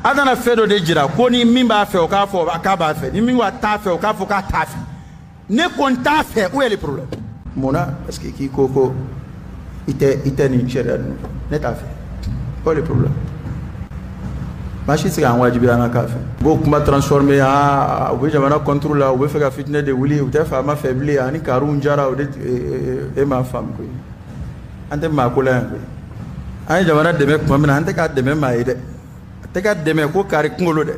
A nana fɛn dɔ de jira ko ni min b'a fɛ o k'a fɔ k'a b'a fɛ, ni min t'a fɛ o k'a fɔ k'a t'a fɛ. Ne ko n t'a fɛ, où est le problème? Mun na? Parce que k'i ko ko i tɛ nin sariya ninnu fɛ, ne t'a fɛ. Où est le problème? Maa si tɛ se k'an wajibiya an ka k'a fɛ. U b'o kuma transformer, aa u bɛ jamana contre la, u bɛ fɛ ka fitinɛ de wuli, u tɛ faama fɛ bilen, ani kariw jara o de. E m'a faamu koyi, an tɛ maa ko la yan koyi. An ye jamana dɛmɛ tuma min na, an tɛ k'a dɛmɛ maa ye dɛ, a tɛ ka dɛmɛ ko kari kunkolo dɛ.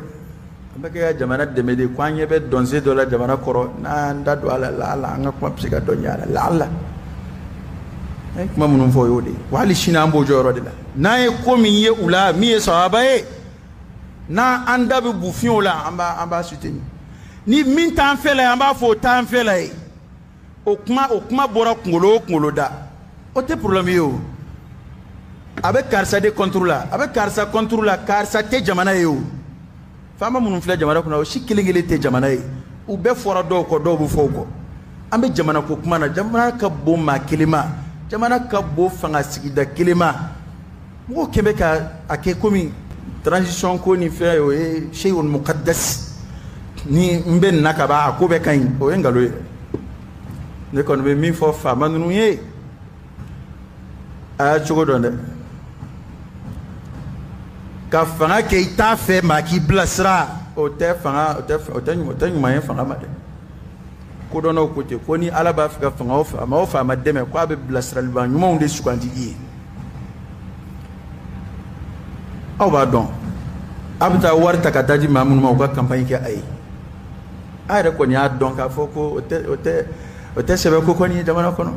An bɛ kɛ ka jamana dɛmɛ de ko an ɲɛ bɛ dɔnse dɔ la jamana kɔrɔ, n'an da don a la laala an ka kuma bɛ se ka dɔ ɲɛ a la laala. An ye kuma minnu fɔ o y'o de ye, wa hali sini an b'o jɔyɔrɔ de la. N'an ye ko min ye u la min ye sawaba ye, n'an da bɛ bufin o la, an b'a soutenir. Ni min t'an fɛ la ye, an b'a fɔ o t'an fɛ la ye. O kuma bɔra kunkolo o kunkolo da, o tɛ problème ye o. A bɛ karisa de contre la, a bɛ karisa contre la, karisa tɛ jamana ye o. Faama minnu filɛ jamana kɔnɔ, o si kelen kelen tɛ jamana ye. U bɛɛ fɔra dɔw kɔ, dɔw bɛ fɔ u kɔ. An bɛ jamana ko kuma na, jamana ka bon maa kelen ma, jamana ka bon fanga sigida kelen ma. Mɔgɔw kɛn bɛ ka a kɛ komi transition ko ni fɛn, o ye shay'un muqaddas, ni n bɛ nin na ka ban a ko bɛɛ ka ɲi, o ye nkalon ye. Ne kɔni bɛ min fɔ faama ninnu ye, a y'a cogo dɔn dɛ. Ka fanga kɛ i t'a fɛ maa k'i bilasira, o tɛ fanga, o tɛ ɲuman ye fanga ma dɛ. Kodɔnnaw ko ten ko ni Ala b'a fɛ ka fanga o faama o faama dɛmɛ, k'a bɛ bilasiraliba ɲumanw de sugandi i ye. Aw b'a dɔn, a bɛ taa wari ta ka taa di maa minnu ma u ka campagne kɛ a ye. A yɛrɛ kɔni y'a dɔn k'a fɔ ko o tɛ sɛbɛ ko kɔni ye jamana kɔnɔ.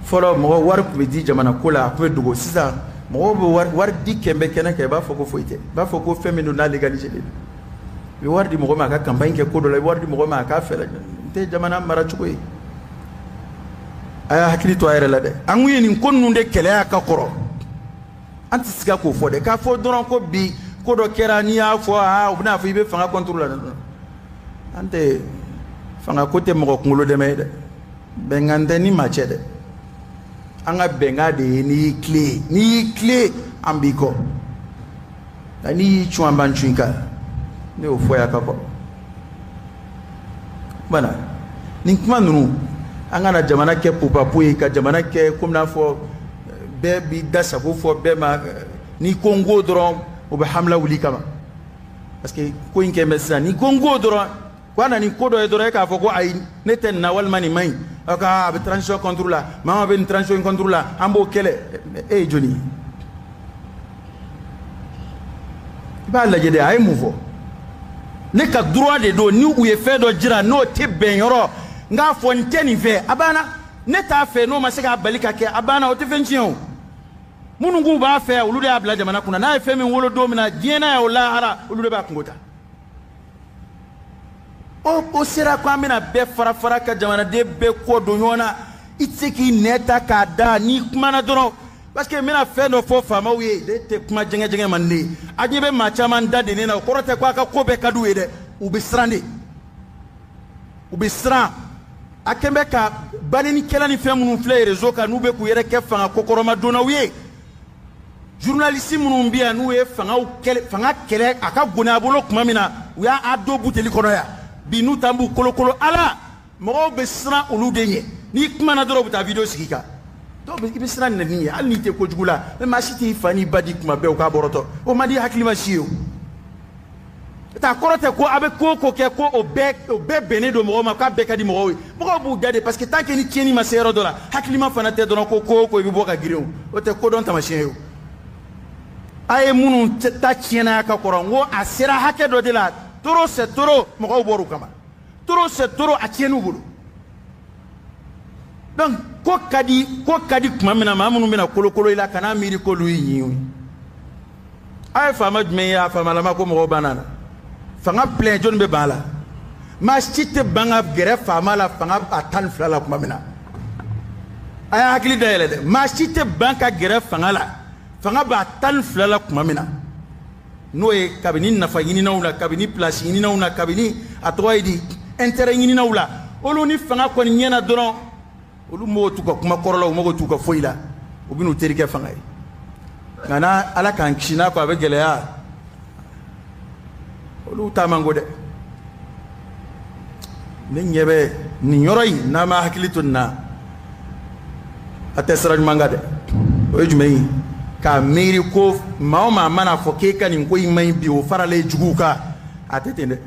Fɔlɔ mɔgɔ wari tun bɛ di jamana ko la, a tun bɛ dogo. Sisan mɔgɔw bɛ wari di kɛmɛ kɛnɛ kan, i b'a fɔ ko foyi tɛ, i b'a fɔ ko fɛn min don n'a légalisé de don. I bɛ wari di mɔgɔ ma a ka campagne kɛ ko dɔ la, i bɛ wari di mɔgɔ ma a k'a fɛɛrɛ. N tɛ jamana mara cogo ye. A y'a hakili to a yɛrɛ la dɛ. An kun ye nin ko ninnu de kɛlɛya ka kɔrɔ. An tɛ siga k'o fɔ dɛ, k'a fɔ dɔrɔn ko bi ko dɔ kɛra, n'i y'a fɔ aa u bɛna fɔ i bɛ fanga contre la. An tɛ fanga ko tɛ mɔgɔ kunkolo dɛmɛ ye dɛ, bɛnkan tɛ ni maa cɛ dɛ. An ka bɛnkan de ye n'i y'i tilen, n'i y'i tilen an b'i kɔ, nka n'i y'i cun an b'an cun i kan. Ne y'o fɔ yan ka kɔrɔ. Kumana nin kuma ninnu, an kana jamana kɛ popapo ye, ka jamana kɛ komi n'a fɔ bɛɛ b'i da sago fɔ bɛɛ ma. N'i ko n ko dɔrɔn, o bɛ hamila wuli kama, parce que ko in kɛ bɛ sisan, n'i ko n ko dɔrɔn, ko a na ni ko dɔ ye dɔrɔn, e k'a fɔ ko ayi ne tɛ nin na walima nin man ɲi, aw ka a bɛ transition contre la, maa bɛ nin transition contre la, an b'o kɛlɛ. E ye jɔnni ye? I b'a lajɛ dɛ, a ye mun fɔ? Ne ka droit de don, ni u ye fɛn dɔ jira n'o tɛ bɛn yɔrɔ, n k'a fɔ n tɛ nin fɛ, a banna. Ne t'a fɛ, n'o ma se k'a bali ka kɛ, a banna, o tɛ fɛn tiɲɛ o. Minnu k'u b'a fɛ, olu de y'a bila jamana kunna. N'a ye fɛn min wolo don min na, diɲɛ n'a ye o lahara, olu de b'a kungo ta. O sera ko an bɛna bɛɛ fara fara ka jamanaden bɛɛ kɔ don ɲɔgɔn na. I tɛ se k'i nɛ ta k'a da n'i kumana dɔrɔn, parce que n bɛna fɛn dɔ fɔ faamaw ye, ne tɛ kuma jɛngɛ jɛngɛ man di. A ɲɛ bɛ maa caman da de ne na, o kɔrɔ tɛ ko a ka ko bɛɛ ka d'u ye dɛ. U bɛ siran de, u bɛ siran. A kɛn bɛ ka banenikɛla ni fɛn minnu filɛ réseau kan, n'u bɛ k'u yɛrɛ kɛ fanga kokɔrɔmadonnaw ye. Journaliste minnu bɛ yan, n'u ye fanga kɛlɛ a ka gɔnɛ a bolo tuma min na, u y'a don buteli kɔnɔ yan. Bi n'u t'an b'u kolokolo ala, mɔgɔw bɛ siran olu de ɲɛ. N'i kumana dɔrɔn, u bɛ taa vidéo sigi kan. Dɔw bɛ i bɛ siran nɛni ɲɛ, hali n'i tɛ kojugu la, mais maa si t'i fa n'i ba di kuma bɛɛ u k'a bɔrɔtɔ. O man di hakilima si ye o. Ta kɔrɔ tɛ ko a bɛ ko o ko kɛ ko o bɛɛ bɛnnen don mɔgɔw ma, k'a bɛɛ ka di mɔgɔw ye. Mɔgɔw b'u da de, parce que tant que ni tiɲɛni ma se yɔrɔ dɔ la, hakilima fana tɛ dɔrɔn ko ko o ko i bɛ bɔ ka girin o. O tɛ kodɔn taamasiyɛn ye o. A ye minnu ta tiɲɛna ka kɔrɔ, n ko a sera hakɛ dɔ de la, trop c'est trop, mɔgɔw bɔr'u kama. Trop c'est trop, a tiɲɛn'u bolo. Donc ko ka di tuma min na, maa minnu bɛna kolokolo i la, kan'a miiri k'olu y'i ɲin ye. A ye faama jumɛn ye a faamalama ko mɔgɔw banna na? Fanga plein, jɔnni bɛ ban a la? Maa si tɛ ban ka gɛrɛ faama la fanga a 12 la tuma min na. A y'a hakili dayɛlɛ dɛ, maa si tɛ ban ka gɛrɛ fanga la, fanga b'a 12 la tuma min na. N'o ye kabini nafa ɲininaw la, kabini place ɲininaw la, kabini a tɔgɔ ye di intérêt ɲininaw la, olu ni fanga kɔni ɲɛna dɔrɔn, olu mago t'u ka kuma kɔrɔ la, u mago t'u ka foyi la, u bɛ n'u terikɛ fanga ye. Nka n'a Ala k'an kisi n'a ko a bɛ gɛlɛya, Olu ta man go dɛ. Ne ɲɛ bɛ nin yɔrɔ in n'a ma hakili to nin na, a tɛ sira ɲuman kan dɛ. O ye jumɛn ye? K'a miiri ko maa o maa mana fɔ k'e ka nin ko in man ɲi bi, o faralen juguw kan, a tɛ ten dɛ.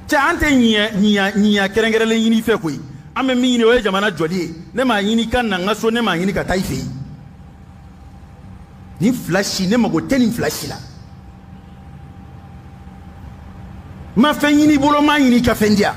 Cɛ, an tɛ ɲiya kɛrɛnkɛrɛnlen ɲini i fɛ koyi. An bɛ min ɲini, o ye jamana jɔli ye. Ne m'a ɲini ka na n ka so, ne m'a ɲini ka taa i fɛ yen. Nin fila si, ne mago tɛ nin fila si la. N ma fɛn ɲini i bolo, n m'a ɲini i ka fɛn di yan.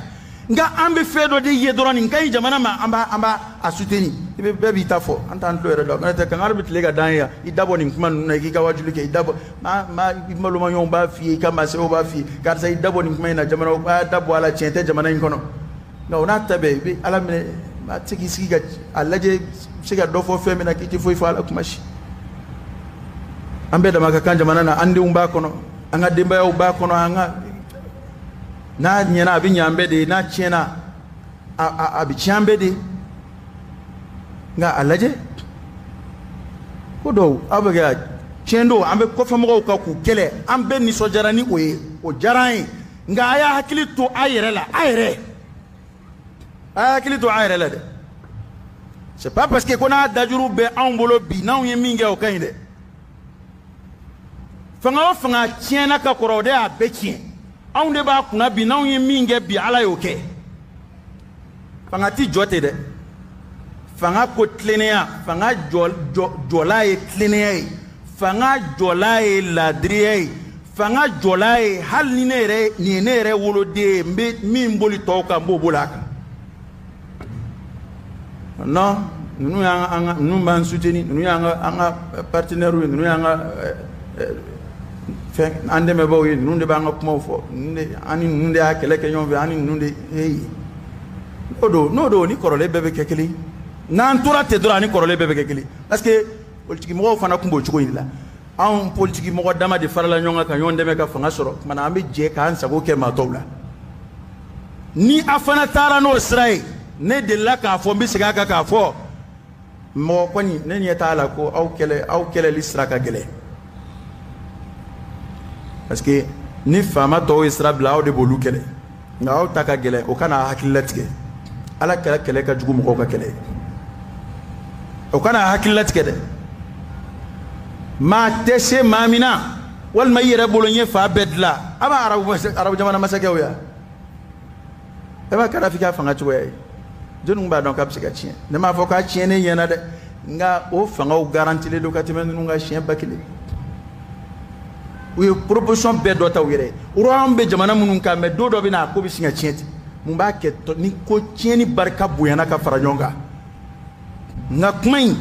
Nka an bɛ fɛn dɔ de ye dɔrɔn, nin ka ɲi jamana ma, an b'a a soutenir. I bɛ bɛɛ b'i ta fɔ, an t'an tulo yɛrɛ dɔn. N'o tɛ, kangari bɛ tile ka d'an ye yan. I dabɔ nin kuma ninnu na, i k'i ka wajuli kɛ, i dabɔ maa i malomaɲɔgɔnw b'a f'i ye, i ka maasɛw b'a f'i ye, karisa, i dabɔ nin kuma in na, jamana a dabɔ a la, tiɲɛ tɛ jamana in kɔnɔ. Nka o n'a ta bɛɛ, i bɛ Ala minɛ, maa tɛ se k'i sigi ka a lajɛ, i bɛ se ka dɔ fɔ fɛn min na k'i tɛ foyi fɔ a la kuma si. An bɛɛ dama ka kan jamana na, an denw b'a kɔnɔ, an ka denbayaw b'a kɔnɔ. An ka n'a ɲɛna, a bɛ ɲɛ an bɛɛ de ye. N'a tiɲɛna, a bɛ tiɲɛ an bɛɛ de ye. Nka a lajɛ ko dɔw aw bɛ kɛ tiɲɛ don, an bɛ kɔfɛmɔgɔw kan k'u kɛlɛ, an bɛɛ nisɔndiyara ni o ye, o diyara an ye. Nka a y'a hakili to a yɛrɛ la, a yɛrɛ a y'a hakili to a yɛrɛ la dɛ. C'est pas parce que ko n'a dajuru bɛ anw bolo bi, n'anw ye min kɛ, o ka ɲi dɛ. Fanga o fanga tiɲɛna ka kɔrɔ, o de y'a bɛɛ tiɲɛ. Anw de b'a kunna bi, n'anw ye min kɛ bi, Ala y'o kɛ. Fanga ti jɔ ten dɛ. Fanga ko tilennenya, fanga jɔ jɔla ye tilennenya ye, fanga jɔla ye laadiriya ye, fanga jɔla ye hali ni ne yɛrɛ nin ye ne yɛrɛ woloden ye, n bɛ min boli tɔw kan, n b'o boli a kan. Non, ninnu y'an ka ninnu b'an soutenir, ninnu y'an ka an ka partenaires ye, ninnu y'an ka fɛn an dɛmɛbaaw ye, ninnu de b'an ka kumaw fɔ, ninnu de an ni ninnu de y'a kɛlɛ kɛ ɲɔgɔn fɛ, an ni ninnu de heyi. N'o don ni kɔrɔlen bɛɛ bɛ kɛ kelen. N'an tora ten dɔrɔn, ani kɔrɔlen bɛɛ bɛ kɛ kelen, parce que politiki mɔgɔw fana tun b'o cogo in de la. Anw politiki mɔgɔ dama de farala ɲɔgɔn kan ka ɲɔgɔn dɛmɛ ka fanga sɔrɔ. Kumana an bɛ jɛ k'an sago kɛ maa tɔw la. Ni a fana taara n'o sira ye, ne delila k'a fɔ, n bɛ segin a kan k'a fɔ, mɔgɔ kɔni ne ɲɛ t'a la ko aw kɛlɛ, aw kɛlɛli sira ka gɛlɛn, parce que ni faama tɔw ye sira bila, aw de b'olu kɛlɛ. Nka aw ta ka gɛlɛn, o kana hakili latigɛ. Ala kɛra kɛlɛ ka jugu mɔgɔw ka kɛlɛ ye, o kana hakili latigɛ dɛ. Maa tɛ se maa min na, walima i yɛrɛ bolo n ye fa bɛɛ dilan. A b'a arabu jamana masakɛw ya, e b'a Kadafi ka fanga cogoya ye, jɔnni b'a dɔn k'a bɛ se ka tiɲɛ? Ne m'a fɔ k'a tiɲɛnen ɲɛna dɛ, nka o fangaw garantilen don ka tɛmɛ ninnu kan siɲɛ 1000. U ye proposition bɛɛ dɔ ta u yɛrɛ ye. Royaume bɛ jamana minnu kan, mɛ don dɔ bɛ na, a ko bɛ sin ka tiɲɛ ten. Mun b'a kɛ? Ni ko tiɲɛni barika bonyana ka fara ɲɔgɔn kan. Nka kuma in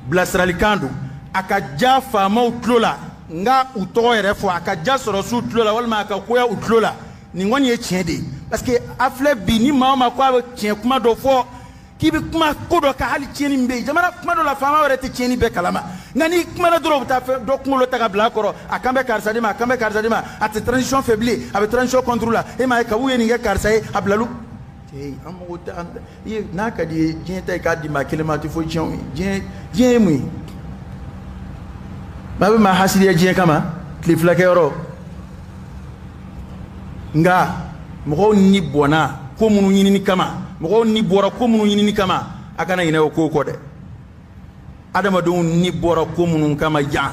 bilasiralikan don, a ka ja faamaw tulo la, nka u tɔgɔ yɛrɛ fɔ, a ka ja sɔrɔsiw tulo la, walima a ka koya u tulo la. Nin kɔni ye tiɲɛ de ye, parce que a filɛ bi, ni maa o maa ko a bɛ tiɲɛ kuma dɔ fɔ, k'i bɛ kuma ko dɔ kan, hali tiɲɛni min bɛ yen jamana, kuma dɔ la, faama yɛrɛ tɛ tiɲɛni bɛɛ kalama. Nka n'i kumana dɔrɔn, u bɛ taa fɛn dɔ kunkolo ta ka bila a kɔrɔ, a kan bɛ karisa de ma, a kan bɛ karisa de ma, a tɛ transition fɛ bilen, a bɛ transition contre la. E m'a ye kabu ye nin kɛ karisa ye, a bilalu an mago tɛ an i n'a ka di ye diɲɛ ta ye k'a di maa kelen ma, a tɛ foyi tiɲɛ o ye. Diɲɛ ye mun ye? Maa bɛ maa hasidiya diɲɛ kama tile fila kɛyɔrɔ. Nka mɔgɔw ni bɔnna ko minnu ɲinini kama, mɔgɔw ni bɔra ko minnu ɲinini kama, a kana ɲinɛ o kow kɔ dɛ. Adamadenw ni bɔra ko minnu kama yan,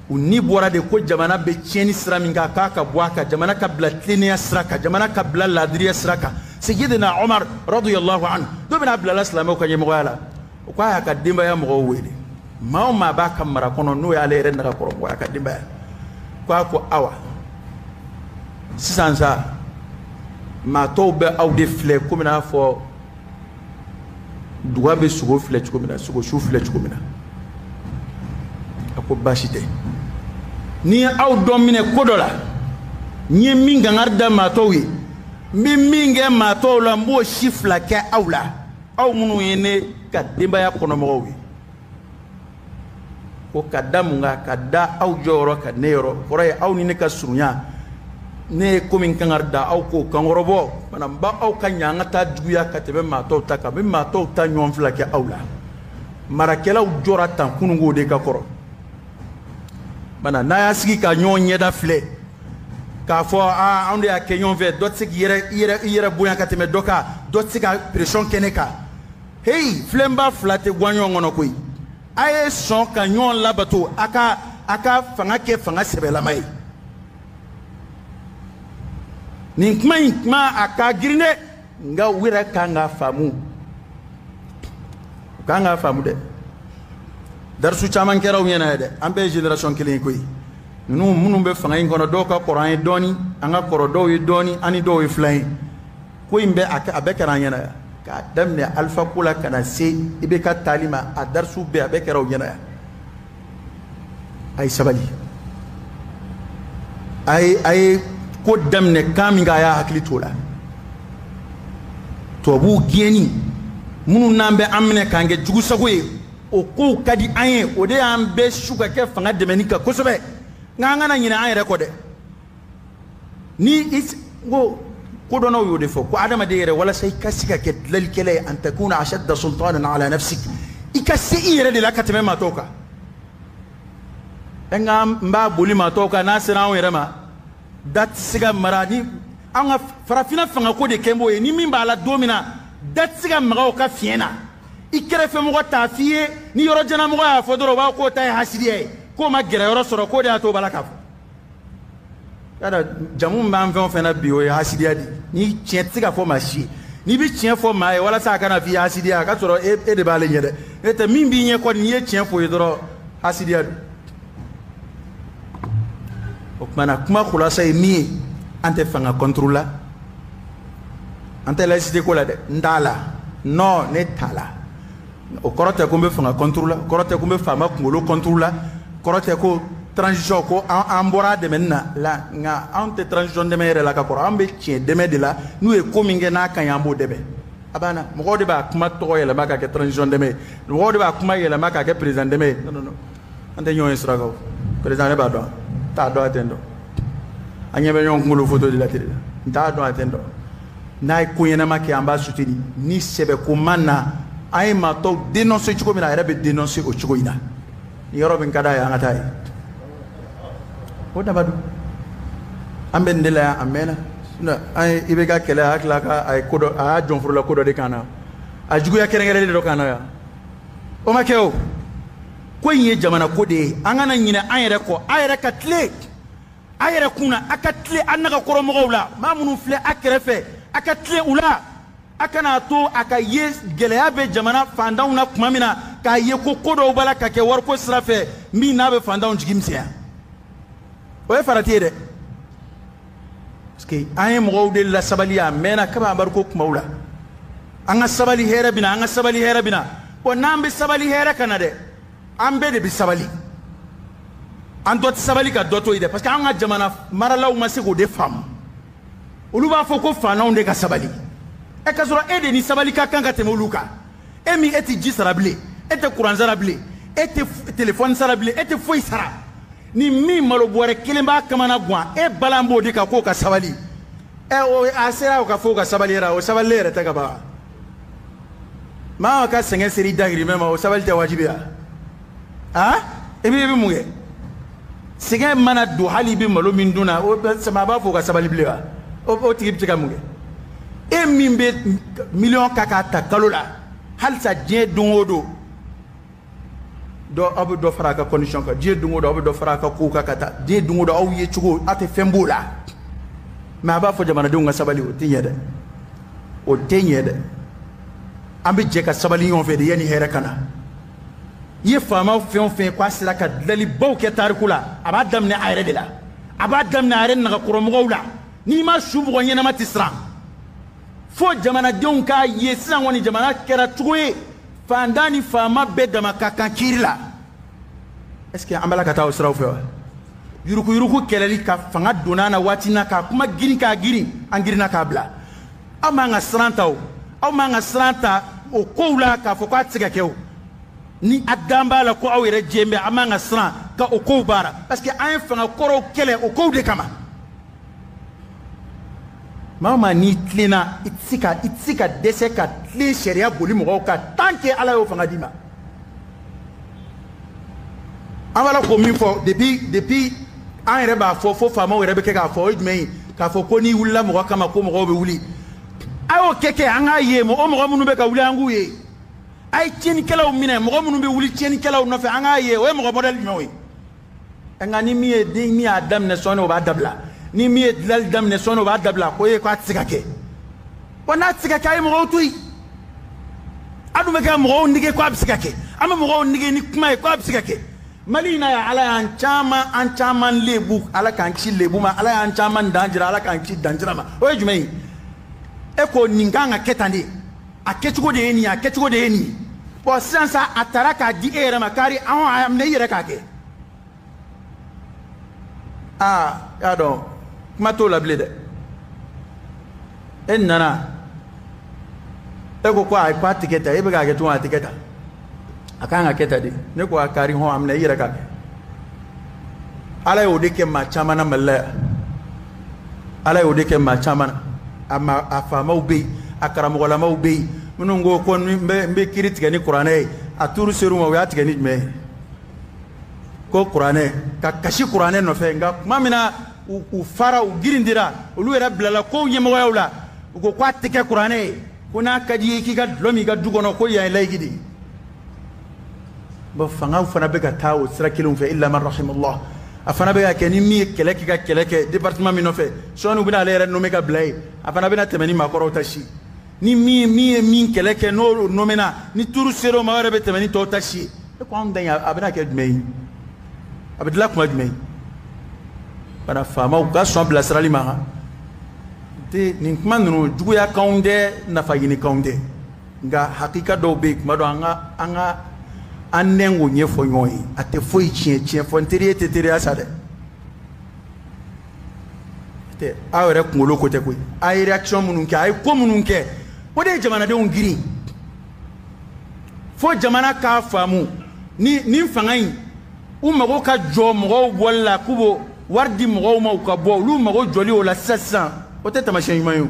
u ni bɔra de ko jamana bɛ tiɲɛni sira min kan, k'a ka bɔ a kan, jamana ka bila tilennenya sira kan, jamana ka bila laadiriya sira kan. Seyidina Omar radiyallahu anhu, dɔ bɛna bila la silamɛw ka ɲɛmɔgɔya la, o k'a y'a ka denbaya mɔgɔw wele, maa o maa b'a ka mara kɔnɔ, n'o y'ale yɛrɛ nagakɔrɔmɔgɔ a ka denbaya, ko a ko awa, sisan sa, maa tɔw bɛ aw de filɛ komi n'a fɔ duga bɛ sogo filɛ cogo min na, sogo su filɛ cogo min na. A ko baasi tɛ, ni ye aw dɔ minɛ ko dɔ la, n ye min kangari da maa tɔw ye, n bɛ min kɛ maa tɔw la, n b'o si fila kɛ aw la, aw minnu ye ne ka denbaya kɔnɔmɔgɔw ye. Ko ka da mun kan? Ka da aw jɔyɔrɔ ka ne yɔrɔ kɔrɔ ye aw ni ne ka surunya. Ne ye ko min kangari da aw k'o kankɔrɔbɔ mana, n b'aw ka ɲa an ka taa juguya ka tɛmɛ maa tɔw ta kan, n bɛ maa tɔw ta ɲɔgɔn fila kɛ aw la. Marakɛlaw jɔra tan kununko de ka kɔrɔ bana n'a y'a sigi ka ɲɔgɔn ɲɛda filɛ. K'a fɔ aa anw de y'a kɛ ɲɔgɔn fɛ, dɔ tɛ se k'i yɛrɛ bonya ka tɛmɛ dɔ kan, dɔ tɛ se ka pression kɛ ne kan. Heyi, filenba fila tɛ guwan ɲɔgɔn kɔnɔ koyi. A ye sɔn ka ɲɔgɔn labato, a ka fanga kɛ fanga sɛbɛlama ye. Nin kuma in kuma a ka girin dɛ, nka u yɛrɛ kan k'a faamu. U kan k'a faamu dɛ. Darisu caman kɛra u ɲɛna ye dɛ. An bɛɛ ye génération kelen ye koyi. Ninnu minnu bɛ fanga in kɔnɔ, dɔw ka kɔrɔ an ye dɔɔni, an ka kɔrɔ dɔw ye dɔɔni, an ni dɔw ye filan ye. Ko in bɛɛ a bɛɛ kɛra an ɲɛna yan. K'a daminɛ Alpha ko la ka na se IBK taali ma, a darisu bɛɛ a bɛɛ kɛra u ɲɛna yan. A ye sabali. A ye ko daminɛ kan min kan, a y'a hakili t'o la. Tubabuw gɛnni minnu n'an bɛ an minɛ k'an kɛ jugusago ye, o kow ka di an ye, o de y'an bɛɛ su ka kɛ fanga dɛmɛni kan kosɛbɛ. Nka an kana ɲinɛ an yɛrɛ kɔ dɛ. Ni i ko kodɔnnaw y'o de fɔ ko adamaden yɛrɛ, walasa i ka se ka kɛ dilanlikɛla ye, an takuna ashadda sultanan ala nafsik, i ka se i yɛrɛ de la ka tɛmɛ maa tɔw kan. Nka n b'a boli maa tɔw kan, n'a sera anw yɛrɛ ma, da tɛ se ka mara. Ni an ka farafinna fangako de kɛ b'o ye, ni min b'a la don min na, da tɛ se ka maga o ka fiɲɛ na. I kɛrɛfɛmɔgɔ t'a f'i ye, ni yɔrɔ jɛnamɔgɔ y'a fɔ dɔrɔn, o b'a fɔ k'o ta ye hasidiya ye, k'o ma gɛrɛ yɔrɔ sɔrɔ, k'o de y'a to o b'a la k'a fɔ. Yala jamu min b'an fɛn o fɛn na bi, o ye hasidiya de ye. Ni tiɲɛ tɛ se ka fɔ maa si ye, n'i bɛ tiɲɛ fɔ maa ye walasa a kana f'i ye hasidiya, a ka sɔrɔ e de b'ale ɲɛ dɛ. N'o tɛ min b'i ɲɛ kɔni, n'i ye tiɲɛ f'o ye dɔrɔn, hasidiya don. O tuma na kuma kulasa ye min ye, an tɛ fanga contre la, an tɛ laïcité ko la dɛ, n t'a la, non, ne t'a la. O kɔrɔ tɛ ko n bɛ fanga contre la, o kɔrɔ tɛ ko n bɛ faama kunkolo contre la, kɔrɔ tɛ ko transition ko an bɔra a dɛmɛni na la, nka anw tɛ transition dɛmɛ yɛrɛ la ka kɔrɔ, an bɛ tiɲɛ dɛmɛ de la. N'u ye ko min kɛ n'a ka ɲi, an b'o dɛmɛ. A banna. Mɔgɔw de b'a kuma tɔgɔ yɛlɛma k'a kɛ transition dɛmɛ ye, mɔgɔw de b'a kuma yɛlɛma k'a kɛ président dɛmɛ ye. Non, non, non, an tɛ ɲɔgɔn ye surakaw. Président ne b'a dɔn, n t'a dɔn, a tɛ n dɔn. An ɲɛ bɛ ɲɔgɔn kunkolo photo de la télé la, n t'a dɔn, a tɛ n dɔn. N'a ye ko ɲɛnama kɛ, an b'a soutenir. Ni sɛbɛ ko man na, an ye maa tɔw dénoncer cogo min na, a yɛrɛ bɛ dénoncer o cogo in na. Ni yɔrɔ min ka d'a ye, an ka taa ye. O dama don. An bɛ nin de la yan a mɛnna. Sinon an ye IBK kɛlɛ, a hakili ka a ye ko dɔ, a y'a jɔnforola ko dɔ de kan na, a juguya kɛrɛnkɛrɛnnen dɔ kan na yan. O ma kɛ o. Ko in ye jamana ko de ye, an kana ɲinɛ an yɛrɛ kɔ. A yɛrɛ ka tile a yɛrɛ kun na, a ka tile an nagakɔrɔmɔgɔw la, maa minnu filɛ a kɛrɛfɛ, a ka tile u la. A kana to a ka ye gɛlɛya bɛ jamana fantanw na tuma min na, k'a ye ko ko dɔw b'a la ka kɛ wariko sira fɛ min n'a bɛ fantanw jigi misɛnya. O ye farati ye dɛ, parce que an ye mɔgɔw de lasabali a mɛnna kabi an bariko kumaw la. An ka sabali, hɛrɛ bɛ na, an ka sabali, hɛrɛ bɛ na. Bon, n'an bɛ sabali hɛrɛ ka na dɛ, an bɛɛ de bɛ sabali. An dɔ tɛ sabali ka dɔ to yen dɛ, parce que an ka jamana maralaw ma se k'o de faamu. Olu b'a fɔ ko faananw de ka sabali, ɛ k'a sɔrɔ e de ni sabali ka kan ka tɛmɛ olu kan. E min e tɛ ji sara bilen, e tɛ kuran sara bilen, e tɛ telefɔni sara bilen, e tɛ foyi sara. Ni min malo bɔrɛ kelen b'a kamana gan, e balan b'o de kan k'o ka sabali. Ɛ o a sera o ka fɔ o ka sabali yɛrɛ, o sabalilen yɛrɛ tɛ ka ban. Maa ka sɛgɛn seri dahirimɛ ma, o sabali tɛ wajibi ya? Ah, e bɛ mun kɛ? Sɛgɛn mana don, hali i bɛ malo min dun na, o sama a b'a fɔ o ka sabali bilen wa? O tigi bɛ se ka mun kɛ? E min bɛ miliyɔn ka k'a ta kalo la, halisa diɲɛ don o don dɔ aw bɛ dɔ fara a ka condition kan, diɲɛ don o don aw bɛ dɔ fara a ka kow kan ka taa, diɲɛ don o don aw ye cogo aw tɛ fɛn b'o la. Mais a b'a fɔ jamanadenw ka sabali, o tɛ ɲɛ dɛ, o tɛ ɲɛ dɛ. An bɛ jɛ ka sabali ɲɔgɔn fɛ de yanni hɛrɛ ka na. I ye faama fɛn o fɛn k'a sera ka dilanlibaw kɛ tariku la, a b'a daminɛ a yɛrɛ de la, a b'a daminɛ a yɛrɛ nagakɔrɔmɔgɔw la. N'i ma su bugɔ ɲɛnama tɛ siran. Fo jamanadenw k'a ye sisan kɔni jamana kɛra cogo ye, fantan ni faama bɛɛ dama ka kan kiiri la. Est ce que an b'a la ka taa o siraw fɛ wa? Yuruguyurugu kɛlɛli ka fanga donna na waati na, k'a kuma girin k'a girin, an girinna k'a bila. Aw man ka siran ta o, aw man ka siran ta o kow la k'a fɔ k'a tɛ se ka kɛ o. Ni a dan b'a la ko aw yɛrɛ jɛn bɛ, an man ka siran ka o kow baara, parce que an ye fanga kɔrɔw kɛlɛ o kow de kama. Maa o maa n'i tilenna, i tɛ se ka dɛsɛ ka tilen sariya boli mɔgɔw kan tant que Ala y'o fanga d'i ma. An b'a la k'o min fɔ depuis An yɛrɛ b'a fɔ fo faamaw yɛrɛ bɛ kɛ k'a fɔ o ye jumɛn ye? K'a fɔ ko n'i wulila mɔgɔ kama ko mɔgɔw bɛ wuli. A y'o kɛ kɛ an k'a ye mɔgɔ mɔgɔ minnu bɛ ka wuli an k'u ye. A ye tiɲɛnikɛlaw minɛ, mɔgɔ minnu bɛ wuli tiɲɛnikɛlaw nɔfɛ an k'a ye, o ye mɔgɔ mɔdɛli jumɛnw ye? Nka ni min ye ni min y'a daminɛ sɔɔni o b'a dabila, ni min ye dilali daminɛ sɔɔni o b'a dabila, ko e k'a tɛ se ka kɛ. Wa n'a tɛ se ka kɛ, a ye mɔgɔw to yen. A dun bɛ kɛ mɔgɔw nege ko a bɛ se ka kɛ, an bɛ mɔgɔw nege ni kuma ye ko a bɛ se ka kɛ. Mali in na yan, Ala y'an caman, an caman lebu, Ala k'an kisi lebu ma, Ala y'an caman dan jira, Ala k'an kisi danjira ma. O ye jumɛn ye? E ko nin kan ka kɛ tan de, a kɛcogo de ye nin ye, a kɛcogo de ye nin ye. Bɔn sisan sa a taara k'a di e yɛrɛ ma, kari an a minɛ i yɛrɛ k'a kɛ. Aa, y'a dɔn kuma t'o la bilen dɛ. E nana, e ko ko ayi, k'a tɛ kɛ tan, e bɛ k'a kɛ cogo min a tɛ kɛ tan, a kan ka kɛ tan de. Ne ko a kari hɔn, a minɛ i yɛrɛ k'a kɛ. Ala y'o de kɛ maa caman na Mali la yan. Ala y'o de kɛ maa caman na. A ma, a faamaw bɛ yen, a karamɔgɔlamaw bɛ yen, minnu ko ko n bɛ kiiri tigɛ ni kuranɛ ye, a tuuru ser'u ma, u y'a tigɛ ni jumɛn ye? Ko kuranɛ, ka kasi kuranɛ nɔfɛ. Nka tuma min na u fara, u girindira, olu yɛrɛ bilala kow ɲɛmɔgɔyaw la, u ko k'a tɛ kɛ kuranɛ ye, ko n'a ka di i ye k'i ka dulɔ min i ka du kɔnɔ, ko yan ye laïque de ye. Bon, fangaw fana bɛ ka taa o sira kelenw fɛ, illa man rahimallah. A fana bɛ ka kɛ ni min ye kɛlɛ k'i ka kɛlɛ kɛ département min nɔfɛ, sɔɔni u bɛna ale yɛrɛ nommé ka bila yen, a fana bɛna tɛmɛ ni maakɔrɔw ta si. Ni min ye min kɛlɛ kɛ n'o nommé na, ni turu ser'o ma, o yɛrɛ bɛ tɛmɛ ni tɔw ta si ye. E ko anw da in, a bɛna kɛ jumɛn ye? A bɛ dilan kuma jumɛn ye? Bana faamaw ka sɔn bilasirali ma han. Te nin kuma ninnu juguya kanw tɛ, nafa ɲini kanw tɛ, nka hakika dɔw bɛ yen, kuma dɔ an ka an nɛn k'o ɲɛfɔ ɲɔgɔn ye, a tɛ foyi tiɲɛ. Tiɲɛ fɔ n teri ye tɛ teriya sa dɛ. Tɛ aw yɛrɛ kunkolo ko tɛ koyi. A ye réaction minnu kɛ, a ye ko minnu kɛ, o de ye jamanadenw girin. Fo jamana k'a faamu ni nin fanga in, u mago ka jɔ mɔgɔw bɔli la, k'u b'o wari di mɔgɔw ma u ka bɔ, olu mago jɔli o la sisan sisan, o tɛ taamasiyɛn ɲuman ye o.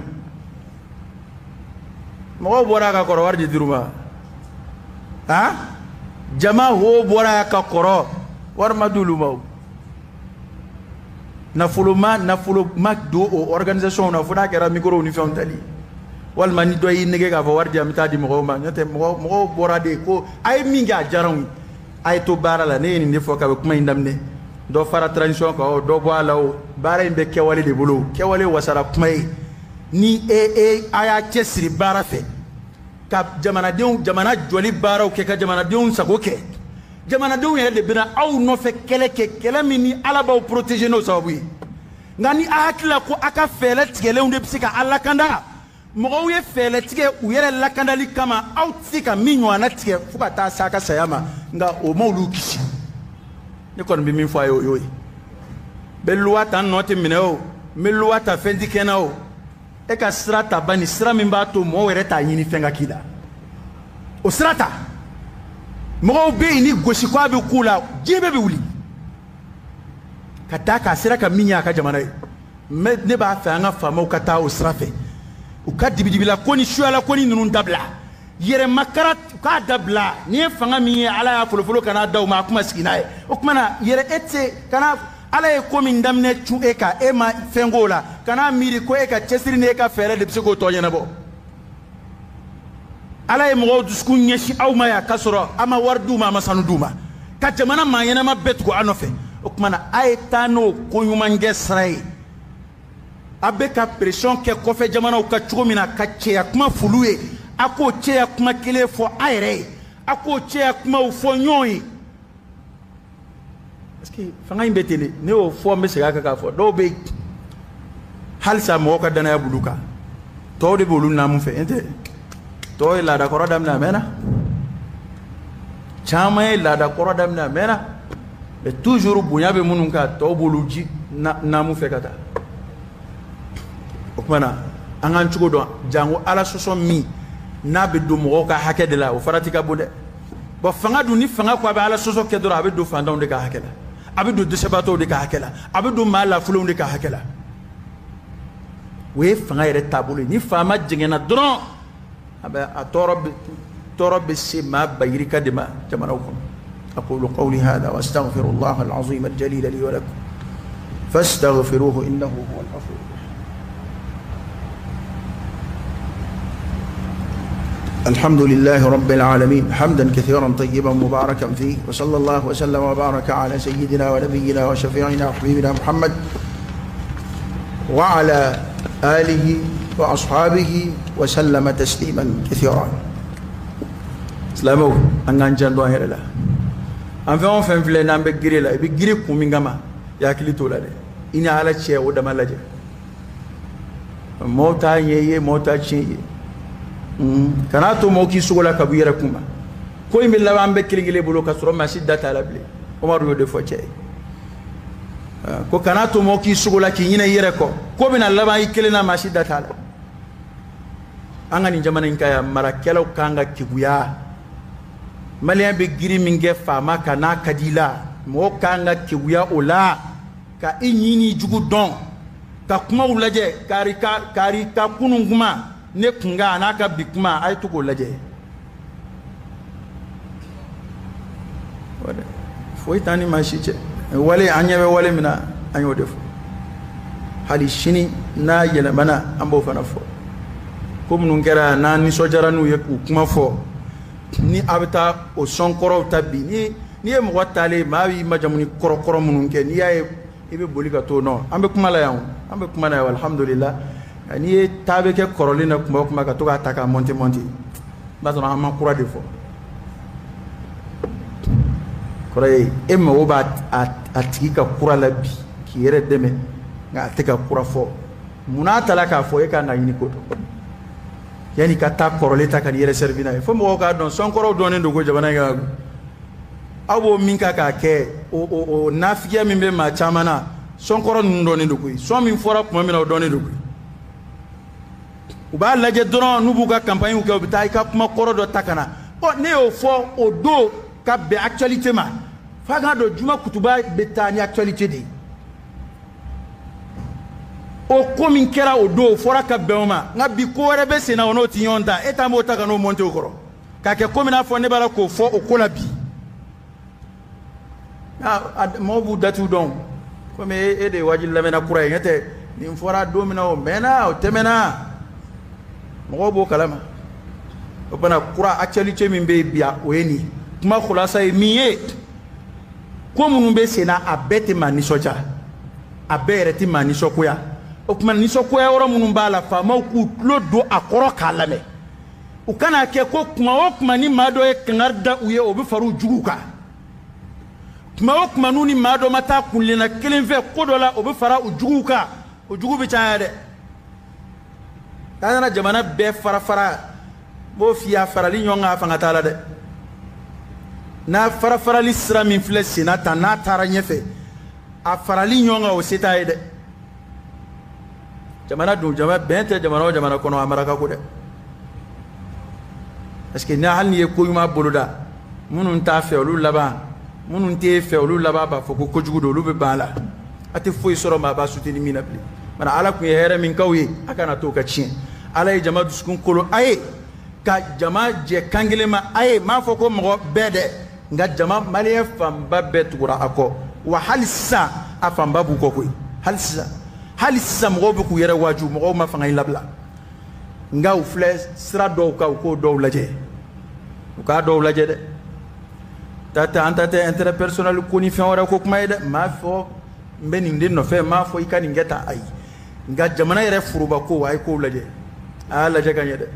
Mɔgɔw bɔra a ka kɔrɔ, wari di dir'u ma. Han, jama ho bɔra a ka kɔrɔ, wari ma d'olu ma o. Nafolo ma don o organisation na, fo n'a kɛra micro ni fɛnw tali, walima ni dɔ y'i nege k'a fɔ wari di yan, n bɛ taa di mɔgɔw ma. N'o tɛ mɔgɔw bɔra de ko a ye min kɛ a diyara anw ye, a ye to baara la. Ne ye nin de fɔ kabi kuma in daminɛ, dɔ fara transition kan o, dɔ bɔ a la o, baara in bɛ kɛwale de bolo. Kɛwale wasara kuma ye. Ni e a y'a cɛsiri baara fɛ ka jamanadenw, jamana jɔli baaraw kɛ, ka jamanadenw sago kɛ, jamanadenw yɛrɛ de bɛna aw nɔfɛ kɛlɛ kɛ, kɛlɛ min ni Ala b'aw protéger n'o sababu ye. Nka ni a hakili la ko a ka fɛɛrɛ tigɛlenw de bɛ se ka a lakanda, mɔgɔw ye fɛɛrɛ tigɛ u yɛrɛ lakandali kama, aw tɛ se ka min ɲɔgɔnna tigɛ fo ka taa s'a ka saya ma, nka o ma olu kisi. Ne kɔni bɛ min fɔ a ye, o y'o ye. Bɛ luwa ta nɔ tɛ minɛ o, n bɛ luwa ta fɛn tɛ kɛ n na o. E ka sira ta bani, sira min b'a to mɔgɔw yɛrɛ t'a ɲini fɛn ka k'i la, o sira ta. Mɔgɔw bɛ yen ni gosi ko a bɛ k'u la, diɲɛ bɛɛ bɛ wuli ka taa k'a sera ka min ɲɛ a ka jamana ye. Mɛ ne b'a fɛ an ka faamaw ka taa o sira fɛ, u ka dibidibila ko ni suyala ko ni ninnu dabila, yɛrɛmakara u k'a dabila. N'i ye fanga min ye, Ala y'a folofolo ka n'a da u ma, a kuma sigi n'a ye. O tuma na yɛrɛ e tɛ se kana Ala ye ko min daminɛ cun e kan, e ma fɛn k'o la, kana miiri ko e ka cɛsiri ni e ka fɛɛrɛ de bɛ se k'o tɔ ɲɛnabɔ. Ala ye mɔgɔw dusukun ɲɛsin aw ma yan, k'a sɔrɔ a ma wari d'u ma, a ma sanu d'u ma, ka jamana maa ɲɛnama bɛɛ tugu a nɔfɛ. O tuma na a ye taa n'o ko ɲumankɛ sira ye. A bɛ ka pression kɛ kɔfɛ jamanaw kan cogo min na, ka cɛya kuma f'olu ye, a k'o cɛya kuma kelen fɔ a yɛrɛ ye, a k'o cɛya kumaw fɔ ɲɔgɔn ye. Parce que fanga in bɛ ten de, ne y'o fɔ, n bɛ segin a kan k'a fɔ, dɔw bɛ yen halisa mɔgɔw ka danaya b'olu kan, tɔw de b'olu naamu fɛ. N tɛ tɔw ye laada kɔrɔ daminɛ a mɛnna, caman ye laada kɔrɔ daminɛ a mɛnna, mais toujours bonya bɛ minnu kan, tɔw b'olu ji naamu fɛ ka taa. O tuma na an k'an cogo dɔn, janko Ala sɔsɔ min n'a bɛ don mɔgɔw ka hakɛ de la, o farati ka bon dɛ. Bon, fanga dun, ni fanga ko a bɛ Ala sɔsɔ kɛ dɔrɔn, a bɛ don fantanw de ka hakɛ la, a bɛ don dɛsɛbaatɔw de ka hakɛ la, a bɛ don maa lafulenw de ka hakɛ la. O ye fanga yɛrɛ taabolo ye. Ni faama jɛngɛnna dɔrɔn, a bɛ a tɔɔrɔ bɛ se maa bayirika de ma jamanaw kɔnɔ. أقول قولي هذا وأستغفر الله العظيم الجليل لي ولكم. فاستغفروه إنه هو الغفور. الحمد لله رب العالمين حمدا كثيرا طيبا مباركا فيه، وصلى الله وسلم وبارك على سيدنا ونبينا وشفيعنا وحبيبنا محمد وعلى آله وأصحابه وسلم تسليما كثيرا. Silamɛw, an k'an janto an yɛrɛ la. An fɛn o fɛn filɛ n'an bɛ gere la, i bɛ gere kun min kama, i hakili t'o la dɛ. I ni Ala cɛ, o dama lajɛ. Mɔɔw t'a ɲɛ i ye, mɔɔw t'a tiɲɛ i ye. Kan'a to mɔɔw k'i sogo la ka bɔ i yɛrɛ kun ma. Ko in bɛ laban an bɛɛ kelen kelen bolo ka sɔrɔ maa si da t'a la bilen. Umaru y'o de fɔ cɛ ye. Ko kan'a to mɔɔw k'i sogo la k'i ɲinɛ i yɛrɛ kɔ. Ko bɛna laban i kelen na, maa si da t'a la. An ka nin jamana in kan yan, marakɛlaw kan ka keguya. Maliyɛn bɛ girin min kɛ faama kan n'a ka di i la, mɔgɔ kan ka keguya o la, ka i ɲi n'i jugu dɔn, ka kumaw lajɛ, kari ka kunun kuma ne kun kan a n'a ka bi kuma, a ye to k'o lajɛ. Foyi t'an ni maa si cɛ. Wale an ɲɛ bɛ wale min na, an y'o de fɔ. Hali sini n'a yɛlɛmana, an b'o fana fɔ. Ko minnu kɛra n'an nisɔndiyara n'u ye k'u kuma fɔ, ni a bɛ taa o sɔn kɔrɔw ta bi, ni n'i ye mɔgɔ taalen, maa b'i majamu ni kɔrɔkɔrɔ minnu kɛ, n'i y'a ye i bɛ boli ka t'o nɔ. An bɛ kuma la yan, an bɛ kuma la yan, alhamdulillah. N'i ye taa bɛ kɛ kɔrɔlen na kuma o kuma ka to k'a ta k'a monter monter, i b'a sɔrɔ an ma kura de fɔ. Kɔrɔ ye e mago b'a a tigi ka kura la bi k'i yɛrɛ dɛmɛ, nka a tɛ ka kura fɔ. Munna a tala k'a fɔ e kan ka ɲini ko dɔn yanni ka taa kɔrɔlen ta ka n'i yɛrɛ servi n'a ye? Fo mɔgɔw k'a dɔn sɔnkɔrɔw dɔnnen don ko jamana in kan. Aw b'o min kan k'a kɛ, o nafigiya min bɛ maa caman na, sɔnkɔrɔ ninnu dɔnnen don koyi. Sɔn min fɔra tuma min na, o dɔnnen don koyi. U b'a lajɛ dɔrɔn, n'u b'u ka campagne kɛ, u bɛ taa i ka kuma kɔrɔ dɔ ta ka na. Ɔ, ne y'o fɔ o don ka bɛn actualité ma. F'a k'a dɔn juma kutuba bɛ taa ni actualité de ye. O ko min kɛra o don, o fɔra ka bɛn o ma. Nka bi ko wɛrɛ bɛ sen na, o n'o ti ɲɔgɔn ta. E t'an b'o ta ka n'o monter o kɔrɔ k'a kɛ komi n'a fɔ ne b'a la k'o fɔ o ko la bi. Mɔgɔw b'u datiw dɔn komi e de ye wajibi lamɛnna kura ye. N'o tɛ nin fɔra don min na, o mɛnna, o tɛmɛna, mɔgɔw b'o kalama. O fana kura actualité min bɛ yen bi, o ye nin kuma khulasa ye min ye. Ko minnu bɛ sen na, a bɛɛ tɛ maa nisɔndiya, a bɛɛ yɛrɛ tɛ maa nisɔngoya. O tuma nisɔngoya yɔrɔ minnu b'a la, faamaw k'u tulo don a kɔrɔ k'a lamɛn. U kana kɛ ko kuma o kuma ni maa dɔ ye kangari da u ye, o bɛ fara u juguw kan. Kuma o kuma n'u ni maa dɔ ma taa kunlenna kelen fɛ ko dɔ la, o bɛ fara u juguw kan. O jugu bɛ caya dɛ. K'a nana jamana bɛɛ fara fara, n b'o f'i ye, a farali ɲɔgɔn kan, a fanga t'a la dɛ. N'a fara farali sira min filɛ senna tan, n'a taara ɲɛfɛ, a farali ɲɔgɔn kan, o se t'a ye dɛ. Jamana dun, jama bɛn tɛ jamana o jamana kɔnɔ, a maraka ko dɛ. Parce que ni hali n'i ye ko ɲuman boloda, minnu t'a fɛ olu laban, minnu t'e fɛ olu laban b'a fɔ ko kojugu don, olu bɛ ban a la. A tɛ foyi sɔrɔ maa b'a soutenir min na bilen. Bana Ala tun ye hɛrɛ min k'aw ye, a kana t'o ka tiɲɛ. Ala ye jama dusukun kolo a ye, ka jama jɛ kan kelen ma a ye. M'a fɔ ko mɔgɔ bɛɛ dɛ, nka jama maliyɛn fanba bɛɛ tugura a kɔ. Wa hali sisan a fanba b'u kɔ koyi. Hali sisan, hali sisan mɔgɔw bɛ k'u yɛrɛ waaju, mɔgɔw ma fanga in labila. Nka u filɛ sira dɔw kan, u k'o dɔw lajɛ, u k'a dɔw lajɛ dɛ. Ta an ta tɛ intérêt personnel ko ni fɛn wɛrɛ ko kuma ye dɛ. M'a fɔ n bɛ nin de nɔfɛ, m'a fɔ i ka nin kɛ tan, ayi. Nka jamana yɛrɛ foroba ko, a ye kow lajɛ, a y'a lajɛ ka ɲɛ dɛ.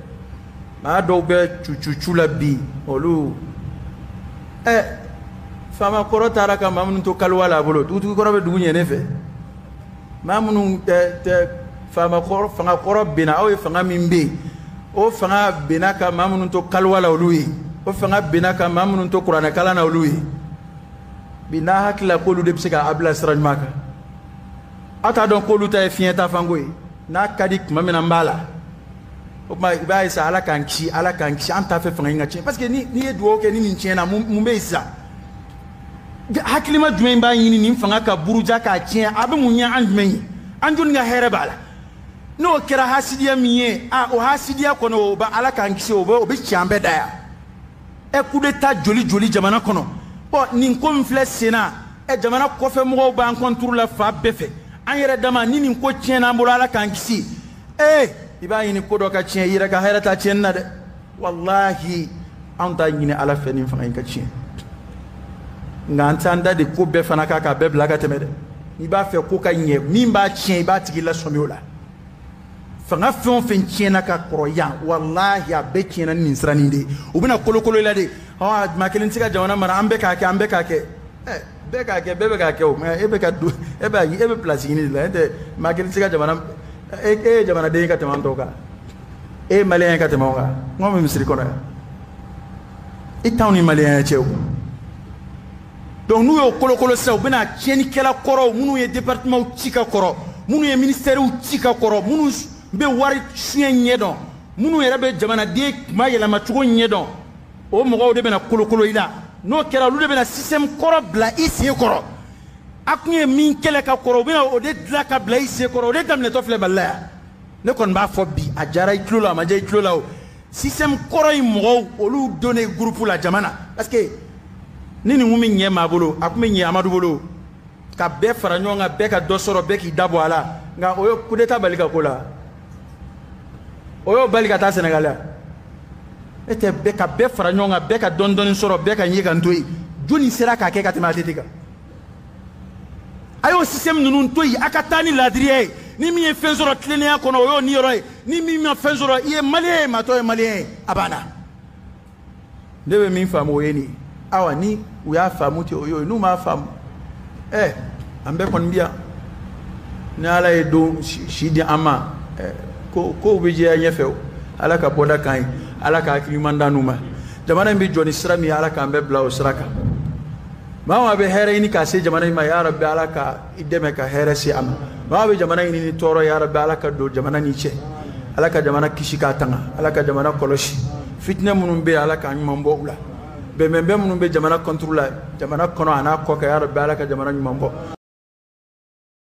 Maa dɔw bɛ cucucu la bi, olu ɛ faama kɔrɔ taara ka maa minnu to kaliwa la a bolo, dugutigi kɔrɔ bɛ dugu ɲɛ ne fɛ. Maa minnu tɛ faama kɔrɔ, fanga kɔrɔ binna, aw ye fanga min bɛ yen, o fanga binna ka maa minnu to kaliwa la olu ye, o fanga binna ka maa minnu to kuranɛkalan na olu ye. Bi n'a hakili la k'olu de bɛ se k'a bila sira ɲuman kan, aw t'a dɔn k'olu ta ye fiɲɛ ta fanko ye. N'a ka di tuma min na, n b'a la. O tuma i b'a ye sa, Ala k'an kisi, Ala k'an kisi, an t'a fɛ fanga in ka tiɲɛ. Parce que ni n'i ye dugawu kɛ ni nin tiɲɛna, mun bɛ yen sisan? Hakilima jumɛn b'a ɲini nin fanga ka buruja k'a tiɲɛ? A bɛ mun ɲɛ an jumɛn ye? An joli ka hɛrɛ b'a la? N'o kɛra hasidiya min ye, a o hasidiya kɔni, o bɛ Ala k'an kisi, o bɛ ci an bɛɛ da yan. Ɛ, coup d'état joli joli jamana kɔnɔ? Ɔ, nin ko min filɛ sen na, Ɛ, jamana kɔfɛ mɔgɔw b'an contre la fan bɛɛ fɛ. An yɛrɛ dama ni nin ko tiɲɛna an bolo, Ala k'an kisi. Ee, i b'a ɲini ko dɔ ka tiɲɛ, i yɛrɛ ka hɛrɛ ta tiɲɛni na dɛ. Walahi, anw t'a ɲini Ala fɛ nin fanga in ka tiɲɛ, nka an t'an da de ko bɛɛ fana kan k'a bɛɛ bila ka tɛmɛ dɛ. N'i b'a fɛ ko ka ɲɛ, min b'a tiɲɛ, i b'a tigi lasɔmi o la. Fanga fɛn o fɛn tiɲɛna ka kɔrɔ yan, walahi, a bɛɛ tiɲɛna ni nin siranin de ye. U bɛna kolokolo i la de. Ɔ, maa kelen tɛ se ka jamana mara, an bɛɛ k'a kɛ, an bɛɛ k'a kɛ. Ɛ, bɛɛ k'a kɛ, bɛɛ bɛ k'a kɛ o, mɛ e bɛ ka don, e bɛ place ɲini de la. E tɛ maa kelen tɛ se ka jamana. E ye jamanaden ye ka tɛmɛ an tɔw kan, e ye maliyɛn ye ka tɛmɛ anw kan. N ko bɛ misiri kɔnɔ yan, i t'anw ni maliyɛnya cɛ o. Donc n'u y'o kolokolo sisan, u bɛna tiɲɛnikɛla kɔrɔw, minnu ye département ci ka kɔrɔ, minnu ye ministères ci ka kɔrɔ, minnu bɛ wari suɲɛ ɲɛdɔn, minnu yɛrɛ bɛ jamanaden kuma yɛlɛmacogo ɲɛdɔn, o mɔgɔw de bɛna kolokolo i la. N'o kɛra, olu de bɛna système kɔrɔ bila i sen kɔrɔ. A kun ye min kɛlɛ ka kɔrɔ, u bɛna o de dilan ka bila i sen kɔrɔ. O de daminɛtɔ filɛ Mali la yan. Ne kɔni b'a fɔ bi, a diyara i tulo la, a ma diya i tulo la o, système kɔrɔ in mɔgɔw, olu donnen groupe la jamana. Parce que ni nin kun bɛ ɲɛ maa bolo, a kun bɛ ɲɛ Amadu bolo ka bɛɛ fara ɲɔgɔn kan, bɛɛ ka dɔ sɔrɔ, bɛɛ k'i da bɔ a la. Nka o ye coup d'état bali ka ko la, o y'o bali ka taa Sénégal yan. E tɛ bɛɛ ka bɛɛ fara ɲɔgɔn kan, bɛɛ ka dɔɔni dɔɔni sɔrɔ, bɛɛ ka ɲɛ ka n to yen. Jɔnni sera k'a kɛ ka tɛmɛ ATT kan? A y'o système ninnu to yen, a ka taa ni laadiriya ye. Ni min ye fɛn sɔrɔ tilennenya kɔnɔ, o y'o niyɔrɔ ye. Ni min ma fɛn sɔrɔ, i ye maliyɛn ye, maa tɔ ye maliyɛn ye, a banna. Ne bɛ min faamu, o ye nin ye. Awa, ni u y'a faamu ten, o y'o ye. N'u m'a faamu, ɛ, an bɛɛ kɔni bi yan. Ni Ala ye don si di an ma, ɛ, ko kow bɛ jɛya ɲɛfɛ o. Ala ka bɔda k'an ye, Ala ka hakili ɲuman d'an n'u ma. Jamana in bɛ jɔ ni sira min ye, Ala k'an bɛɛ bila o sira kan. Maa o maa bɛ hɛrɛ ɲini k'a se jamana in ma, ya Rabi, Ala ka i dɛmɛ ka hɛrɛ se a ma. Maa bɛ jamana ɲini ni tɔɔrɔ, ya Rabi, Ala ka don jamana ni cɛ. Ala ka jamana kisi k'a tanga, Ala ka jamana kɔlɔsi. Fitinɛ minnu bɛ yen, Ala k'an ɲuman bɔ u la. Bɛnbɛnbɛn minnu bɛ jamana contre la, jamana kɔnɔ a n'a kɔ kan, ya Rabi, Ala ka jamana ɲuman bɔ.